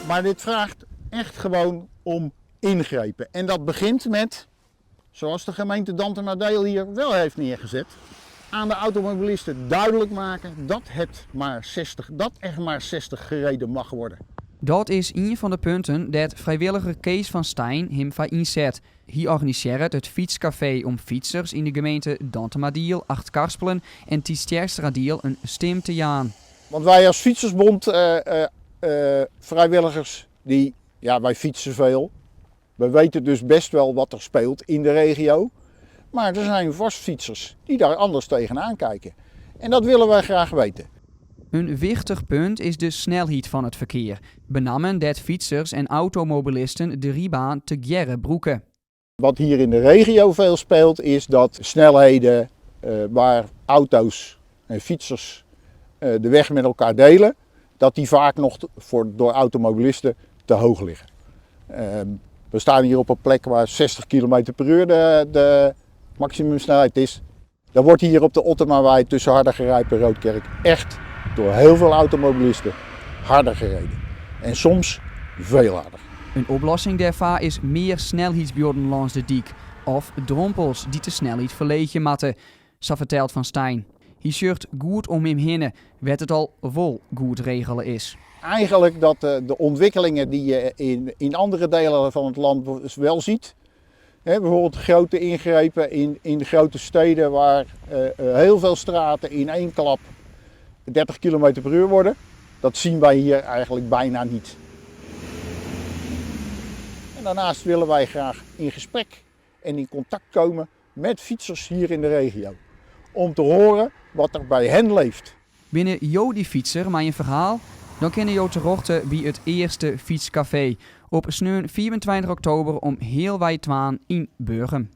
Maar dit vraagt echt gewoon om ingrepen. En dat begint met, zoals de gemeente Dantumadiel hier wel heeft neergezet, aan de automobilisten duidelijk maken dat, het maar 60, dat er maar 60 gereden mag worden. Dat is een van de punten dat vrijwilliger Kees van Stijn him foar ynset. Hy organisearret it Fytscafé om fytsers yn de gemeente Dantumadiel, Achtkarspelen en Tytsjerksteradiel in stim te jaan. Want wij als Fietsersbond vrijwilligers, die, ja, wij fietsen veel. We weten dus best wel wat er speelt in de regio. Maar er zijn vast fietsers die daar anders tegenaan kijken. En dat willen wij graag weten. In wichtich punt is de snelheid fan it ferkear. Benammen dat fytsers en automobilisten de rydbaan tegearre brûke. Wat hier in de regio veel speelt, is dat snelheden waar auto's en fietsers de weg met elkaar delen, dat die vaak nog door automobilisten te hoog liggen. We staan hier op een plek waar 60 km per uur de maximumsnelheid is. Dan wordt hier op de Ottemawei tussen Hardegarijp en Roodkerk echt door heel veel automobilisten harder gereden. En soms veel harder. In oplossing dêrfoar is mear snelheidsbuorden lâns de dyk of drompels dy't de snelheid ferleegje moatte, sa fertelt Van Stijn. Hy sjocht goed om him hinne, wêr't it al wol goed regele is. Eigenlijk dat de ontwikkelingen die je in andere delen van het land wel ziet. Hè, bijvoorbeeld grote ingrepen in grote steden waar heel veel straten in één klap 30 km per uur worden. Dat zien wij hier eigenlijk bijna niet. En daarnaast willen wij graag in gesprek en in contact komen met fietsers hier in de regio. Om te horen wat er bij hen leeft. Binne jo dy fytser mei in ferhaal? Dan kinne jo terjochte by it earste Fytscafé op sneon 24 oktober om healwei twaen yn Burgum.